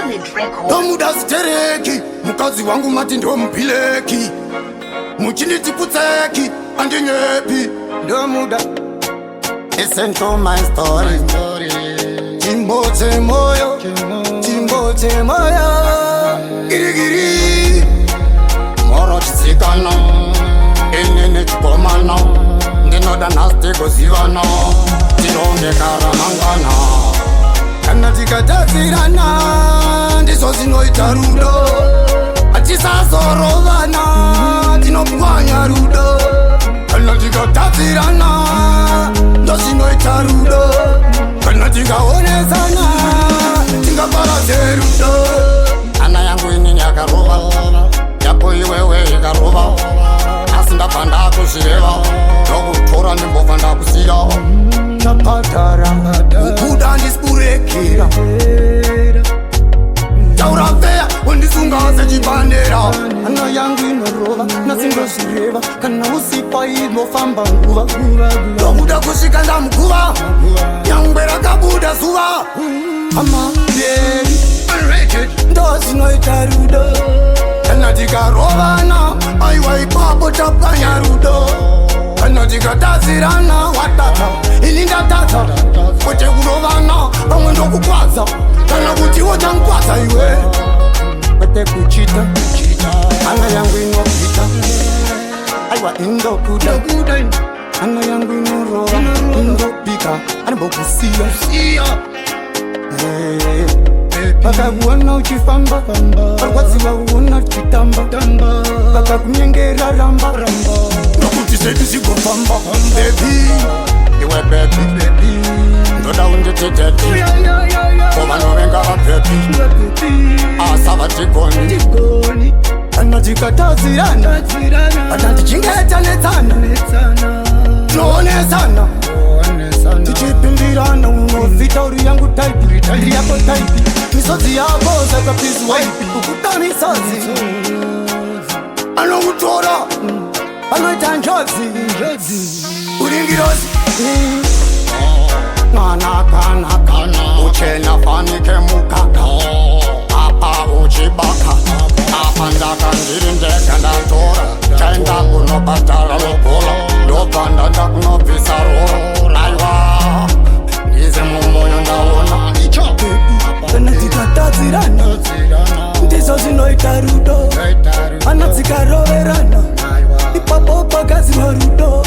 Pyramid Records. Ndomuda sitereki mukadzi wangu, mati ndomupileki, muchinditi putseki, andinyepi, ndomuda. Listen to my story, chimbo chemoyo, chimbo chemoyo, girigiri moro chisikana, inini chikomana, ndinoda nhasi tigozivana, tirongeka ramangwana. Kana tikatadzirana, ndizvo zvinoita rudo, hatisazorovana, tinopwanya rudo. Kana tikatadzirana, ndozvinoita rudo. Kana tikaonesana, tingaparadze rudo. Hana yangu inini yakarova, yako iwewe ikarova, asi ndabva ndakuzvireva, ndokutora ndimbobva ndakusiya. Chapatara ukuda ndisiburekera, taura feya, wandisunga sechibandera. Hana yangu inorova nasindozvireva, kana usipa inofamba nguva. Ndokuda kusvika ndamukuva, nyangwe rakabuda zuva. Amaberi, ndozvinoita rudo. Kana tikarovana, aiwa, ipapo tapwanya rudo. Kana tikatadzirana, watadza, ini ndatadza, kwete kurovana, pamwe ndokukwadza kana kuti wochangukwadza iwe. Kwete kuchita, hana yangu inopita, aiwa, indokuda. Hana yangu inorova, indopika, anombokusiya. Vakakuona uchifamba, varwadziwa kuona uchitamba, vakakunyengera, ramba. Nokuti zvedu zvigofamba, baby, iwe baby, ndoda unditi daddy, ko vanovenga vapepi asa vatigoni. Kana tikatadzirana, kana tichinge tanetsana, tinoonesana tichipindirana. Unozita uri yangu type, iri yako type, misodzi yako saka please wipe, kukuta misodzi. Anokutora panoita njodzi. Uri ngirozi, mwana kanaka, uchena fanike mukaka, apa uchibaka apa. Ndaka ndiri ndega, ndatora chaenda kunobhadhara lobola, ndobva ndanda kunobvisa roro. Aiwa, ndize mumoyo ndaona. Kana tikatadzirana, ndizvo zvinoita rudo. Hana dzikaroverana, ipapo pagadzirwa rudo.